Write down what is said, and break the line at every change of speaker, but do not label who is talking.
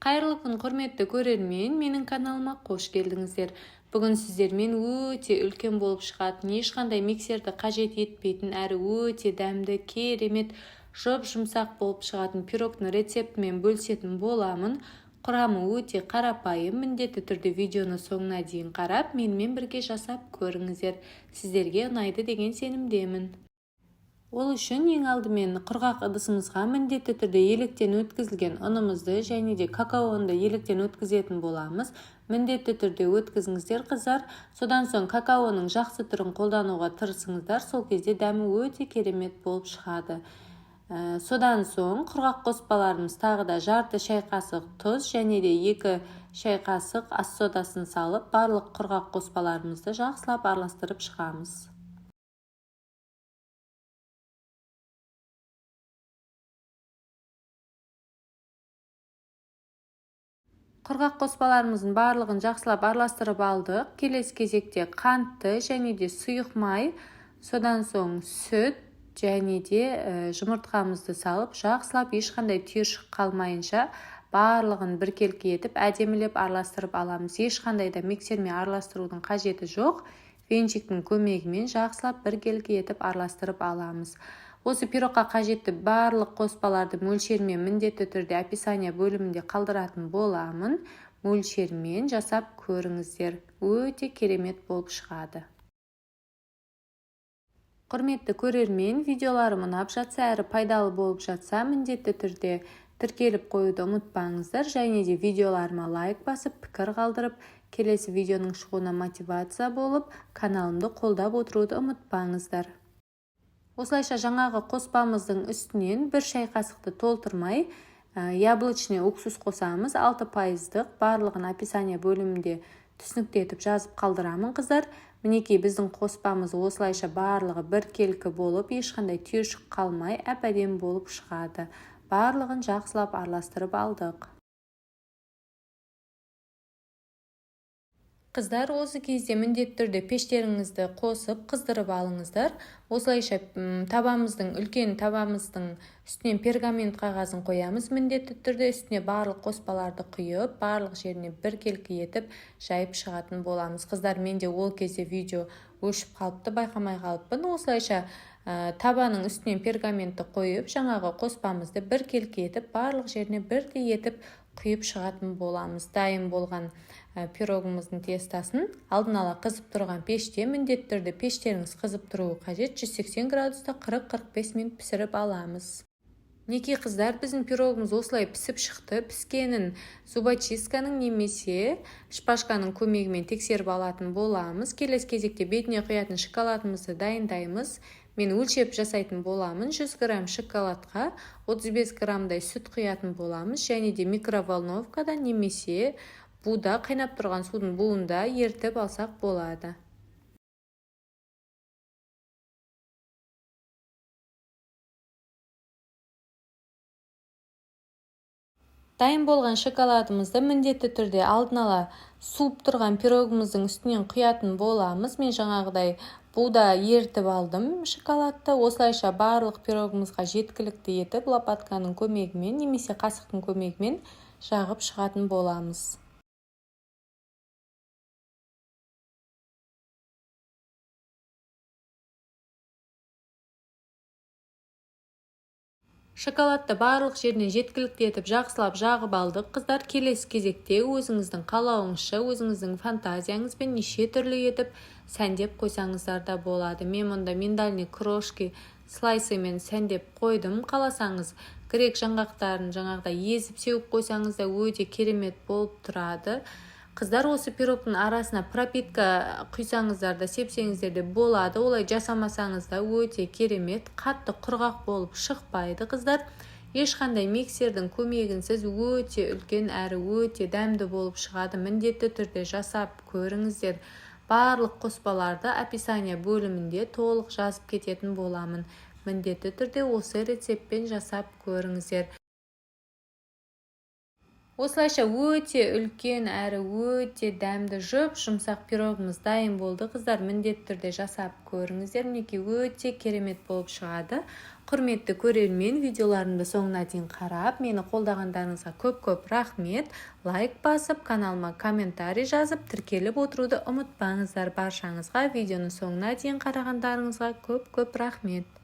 Қайырлы күн, құрметті көрермен! Менің каналыма қош келдіңіздер. Бүгін сіздермен өте үлкен болып шығатын, ешқандай миксерді қажет етпейтін әрі өте дәмді, керемет жұп-жұмсақ болып шығатын пирогтың рецептімен бөлісетін боламын. Құрамы өте қарапайым. Міндетті түрде видеоны соңына дейін қарап, менімен бірге жасап көріңіздер. Сіздерге ұнайды деген сенімдемін. Ол үшін ең алдымен құрғақ ыдысымызға міндетті түрде електен өткізілген ұнымызды және де какаоны електен өткізетін боламыз. Міндетті түрде өткізіңіздер, қыздар. Содан соң какаоның жақсы түрін қолдануға тырысыңыздар, сол кезде дәмі өте керемет болып шығады. Содан соң құрғақ қоспаларымыз: тағы да жарты шай қасық тұз және де 2 шай қасық ас содасын салып, барлық құрғақ қоспаларымызды жақсылап араластырып шығамыз. Құрғақ қоспаларымыздың барлығын жақсылап араластырып алдық. Келесі кезекте қантты және де сұйық май, содан соң сүт және де жұмыртқамызды салып, жақсылап ешқандай түйіршік қалмайынша барлығын біркелкі етіп, әдемілеп араластырып аламыз. Ешқандай да миксермен араластырудың қажеті жоқ, венчиктің көмегімен жақсылап біркелкі етіп араластырып аламыз. Осы пирогқа қажетті барлық қоспаларды мөлшермен міндетті түрде описание бөлімінде қалдыратын боламын. Мөлшермен жасап көріңіздер, өте керемет болып шығады. Құрметті көрермен, видеоларым ұнап жатса әрі пайдалы болып жатса, міндетті түрде тіркеліп қоюды ұмытпаңыздар және де видеоларыма лайк басып, пікір қалдырып, келесі видеоның шығуына мотивация болып, каналымды қолдап отыруды ұмытпаңыздар. Осылайша жаңағы қоспамыздың үстінен 1 шай қасықты толтырмай яблочный уксус қосамыз, 6%-дық. Барлығын описание бөлімінде түсінікті етіп жазып қалдырамын, қыздар. Мінекей, біздің қоспамыз осылайша барлығы біркелкі болып, ешқандай түйіршік қалмай, әп-әдемі болып шығады. Барлығын жақсылап араластырып алдық. Қыздар, осы кезде міндетті түрде пештеріңізді қосып, қыздырып алыңыздар. Осылайша табамыздың, үлкен табамыздың үстінен пергамент қағазын қоямыз. Міндетті түрде үстіне барлық қоспаларды құйып, барлық жеріне біркелкі етіп жайып шығатын боламыз. Қыздар, менде ол кезде видео өшіп қалыпты, байқамай қалыппын. Осылайша табаның үстінен пергаментті қойып, жаңағы қоспамызды біркелкі етіп, барлық жеріне бірдей етіп құйып шығатын боламыз. Дайын болған пирогымыздың тестосын алдын ала қызып тұрған пеште, міндетті түрде пештеріңіз қызып тұруы қажет, 180 градуста 40-45 минут пісіріп аламыз. Мінекей, қыздар, біздің пирогымыз осылай пісіп шықты. Піскенін зубочистканың немесе шпажканың көмегімен тексеріп алатын боламыз. Келесі кезекте бетіне құятын шоколадымызды дайындаймыз. Мен өлшеп жасайтын боламын. 100 грамм шоколадқа 35 граммдай сүт құятын боламыз және де микроволновкада немесе буда, қайнап тұрған судың буында ерітіп алсақ болады. Дайын болған шоколадымызды міндетті түрде алдын ала суып тұрған пирогымыздың үстінен құятын боламыз. Мен жаңағыдай буда ерітіп алдым шоколадты. Осылайша барлық пирогымызға жеткілікті етіп, лопатканың көмегімен немесе қасықтың көмегімен жағып шығатын боламыз. Шоколадты барлық жеріне жеткілікті етіп жақсылап жағып алдық, қыздар. Келесі кезекте өзіңіздің қалауыңызша, өзіңіздің фантазияңызбен неше түрлі етіп сәндеп қойсаңыздар да болады. Мен мұнда миндальный крошки слайсымен сәндеп қойдым. Қаласаңыз, грек жаңғақтарын жаңағыдай езіп сеуіп қойсаңыз да өте керемет болып тұрады. Қыздар, осы пирогтың арасына пропитка құйсаңыздар да, сепсеңіздер де болады. Олай жасамасаңыз да өте керемет, қатты құрғақ болып шықпайды. Қыздар, ешқандай миксердің көмегінсіз өте үлкен әрі өте дәмді болып шығады. Міндетті түрде жасап көріңіздер. Барлық қоспаларды описание бөлімінде толық жазып кететін боламын. Міндетті түрде осы рецептпен жасап көріңіздер. Осылайша өте үлкен әрі өте дәмді, жұп-жұмсақ пирогымыз дайын болды. Қыздар, міндетті түрде жасап көріңіздер, мінекей, өте керемет болып шығады. Құрметті көрермен, видеоларымды соңына дейін қарап, мені қолдағандарыңызға көп-көп рахмет. Лайк басып, каналыма комментарий жазып, тіркеліп отыруды ұмытпаңыздар. Баршаңызға видеоны соңына дейін қарағандарыңызға көп-көп рахмет.